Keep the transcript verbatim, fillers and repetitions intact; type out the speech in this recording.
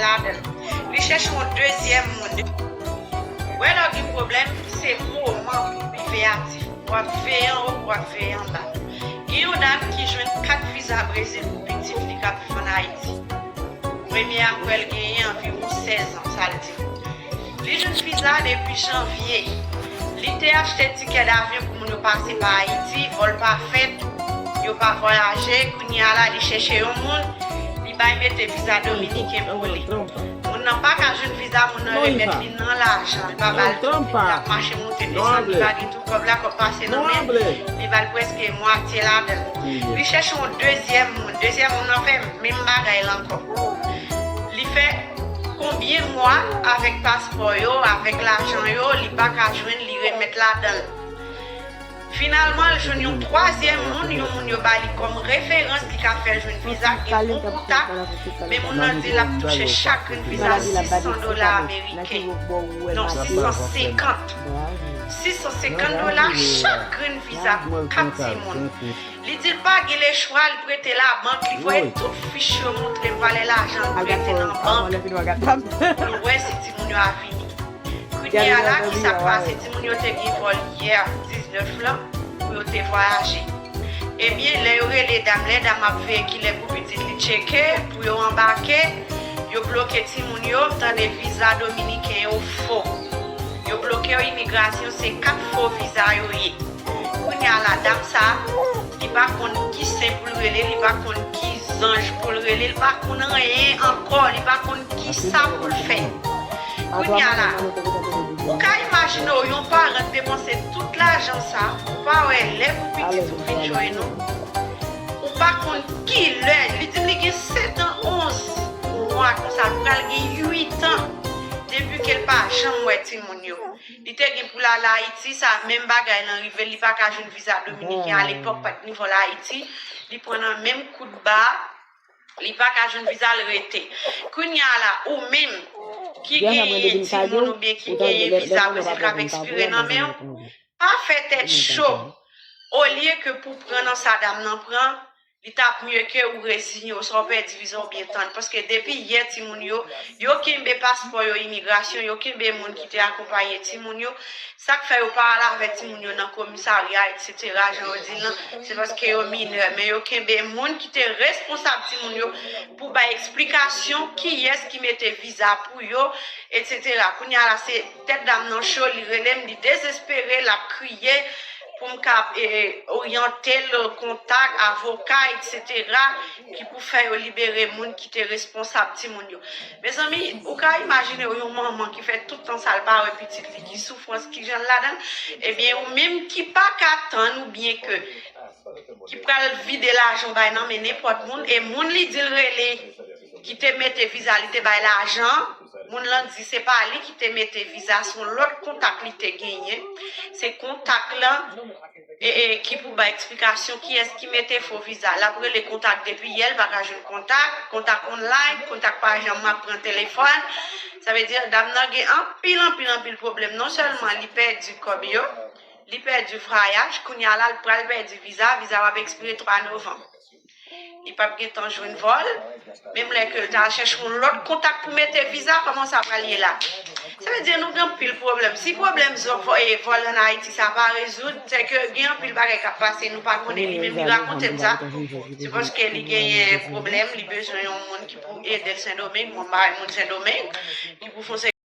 ladan l. Li chèche yon dezyèm moun. Wè lè w gen pwoblèm, se moman pou w veye atif. W ap veye anwo, w ap veye anba. Gen yon dam ki jwenn kat viza Brezil pou pitit li k ap viv ann Ayiti. Premye a, m kwè l genyen anviwon sèz an, sa l di m. Li jwenn viza depi janvye. Li te achte tikè davyon pou moun yo pase pa Ayiti, vòl pa fèt, yo pa vwayaje. Kounye a la, li chèche yon moun, li bay mete viza dominiken pou li. Moun nan pa ka jwenn viza, moun nan remèt li nan lajan, li pa ba l tout, li ap mache monte desann, li pa gen tout kòb la, kòb pase nan men, li ba l prèske mwatye ladan l. Li chèche yon dezyèm moun, dezyèm moun nan fè menm bagay la ankò. Li fè konbyen mwa avèk paspò yo, avèk lajan yo, li pa ka jwenn, li remèt ladan l. Finalman, l jwenn yon twazyèm moun, yon moun yo ba li kòm referans ki ka fè l jwenn viza, gen bon kontak, men moun nan di l ap touche chak grenn viza sis san dola ameriken. Non, sis san senkant. Sis san senkant dola chak grenn viza pou kat timoun. Li di l pa gen lechwa, li prete labank, li voye tout fich yo montre m valè lajan l prete nan bank pou l wè si timoun yo a vini. Kounye a la, ki sa k pase? Timoun yo te gen vòl yè diznèf lan pou yo te vwayaje. Ebyen, lè yo rele dam, lè dam ap veye kilè pou pitit li tcheke, pou yo anbake, yo bloke timoun yo, m tande viza dominiken yo fo. Yo bloke yo imigrasyon, se kat fo viza yo ye. Kounye a la, dam sa, li pa konn ki sen pou l rele, li pa konn ki zanj pou l rele, li pa konn anyen ankò, li pa konn ki sa pou l fè. Kounye a la, ou ka imajine w, yon paran depanse tout lajan sa, ou pa wè lè pou pitit ou vin jwenn ou. Ou pa konn ki lè, li di m li gen sèt an onz mwa konsa, l pral gen uit an depi ke l pa janm wè timoun yo. Li te gen pou l al Ayiti, sa menm bagay lan rive l, li pa ka jwenn viza dominiken. Alepòk, pa t ni vòl Ayiti, li pran nan menm kout ba, li pa ka jwenn viza, l rete. Kounye a la, ou menm ki genyen timoun oubyen ki genyen viza Brezil k ap ekspire nan men w, pa fè tèt cho. Olye ke pou pran nan sa dam nan pran, li t ap mye ke ou reziye w, swa w pèdi viza oubyen tann. Paske depi yè timoun yo, yo kenbe paspò yo imigrasyon, yo kenbe moun ki te akonpaye timoun yo. Sa k fè yo pa al avè timoun yo nan komisarya, etsetera, jan yo di l lan, se paske yo minè. Men yo kenbe moun ki te responsab timoun yo pou bay eksplikasyon kiyès ki mete viza pou yo, etsetera. Kounye a la, se tèt dam nan cho, li rele m, li dezespere, l ap kriye pou m ka, e, oryante l kontak avoka, etsetera, ki pou fè yo libere moun ki te responsab timoun yo. Mezanmi, ou ka imajine w yon manman ki fè tout tan sa l pa wè pitit li, ki soufrans, ki jan l ladan l. Ebyen, ou menm ki pa ka tann oubyen ke, ki pral vide lajan w bay nan men nenpòt moun, e moun li di l rele, ki te mete viza, li te bay lajan, moun lan di se pa li ki te mete viza, se yon lòt kontak li te genyen. Se kontak lan, e, e, ki pou bay eksplikasyon kiyès ki mete fo viza. L ap rele kontak depi yè, l pa ka jwenn kontak, kontak online, kontak pa janm ap pran telefòn. Sa vle di, dam nan gen anpil, anpil, anpil pwoblèm. Non sèlman li pèdi kòb yo, li pèdi vwayaj, kounye a la, l pral pèdi viza, viza w ap ekspire twa novanm. Li p ap gen tan jwenn vòl. Menm lè ke l ta al chèche yon lòt kontak pou mete viza, kòman sa pral ye la? Sa vle di nou gen anpil pwoblèm. Si pwoblèm zò-, vò-, e, vòl ann Ayiti sa pa rezoud, se ke gen anpil bagay k ap pase, nou pa konnen. Li menm li rakonte m sa. Se paske li genyen pwoblèm, li bezwen yon moun ki pou ede l Sendomeng. Bon, m pa wè moun Sendomeng ki pou fè yon